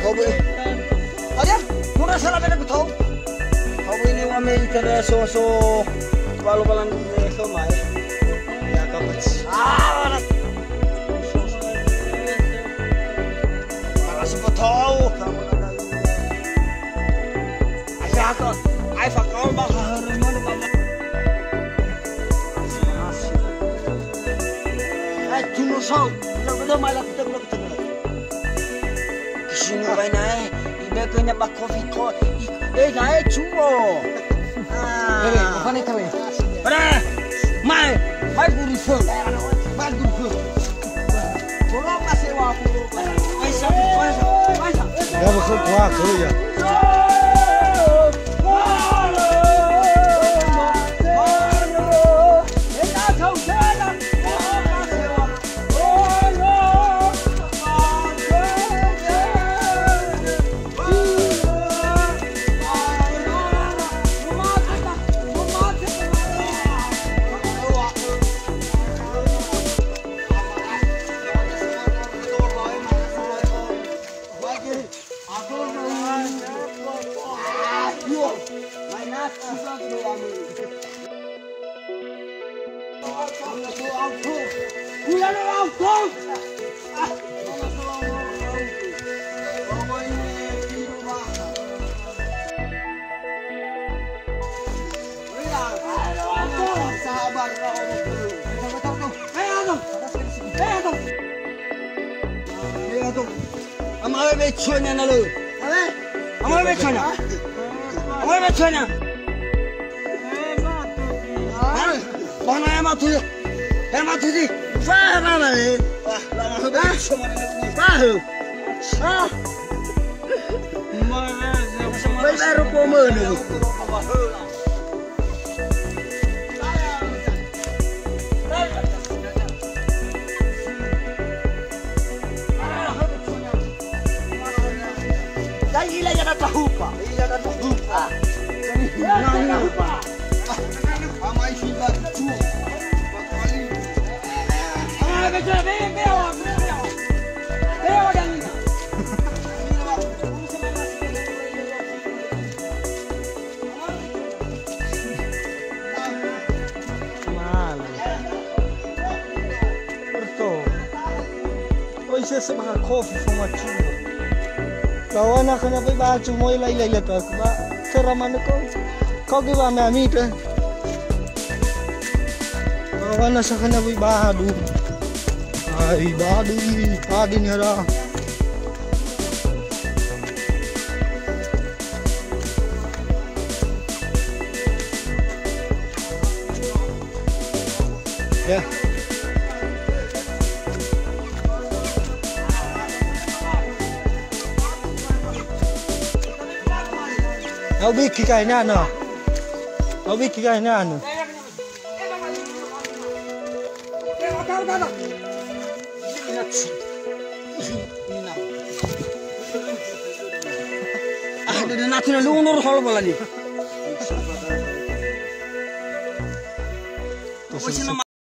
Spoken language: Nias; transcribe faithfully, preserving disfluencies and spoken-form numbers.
Kau boleh. Ada, murah salah beda betul. Kau boleh ni wame ikan so, so. Balu balan, eh, so mai. Ya, kapan? Ah, mana? Mana sih betul? Kamu ada. Ai fa, ai fa, kau ba ha, ha, ha, ha. Ai, tu no sau. Udah, udah, mai lah, kita, kita, kita. Ke sini, bai nae. Ibe ke nya ba kofi ko. I, eh, nae, cuo. Ah. Eh, apa ni tahu ya? Pada, mai, mai guru feu. Mai guru feu. Ya, betul, kuat, kuat, ya. Ama awe be cuanya na lö. Ama awe be cuanya. Ama awe be cuanya. Ha? Bana ya matu ya. Ya matu di. Fa mana ni? Wah, lama sudah. Ha? Fa. Bai baru pomene. Dai ila ya data hupa. Ila data hupa. Ama isi batu. Ah, betul, be, be, be, be, be, be, be, Male. Perto. Oi, se sema kofi fo macu. Lawana kana bai bacu moi lai lai letak. Ba, sera mana ko? Kau ke ba me amita. Lawana sakana bai badu. Ai, badu ini, pagi ni ada. Ya. Au biki kai nana. Au biki kai nana. Ah, dede natu na lu unur hol bola ni.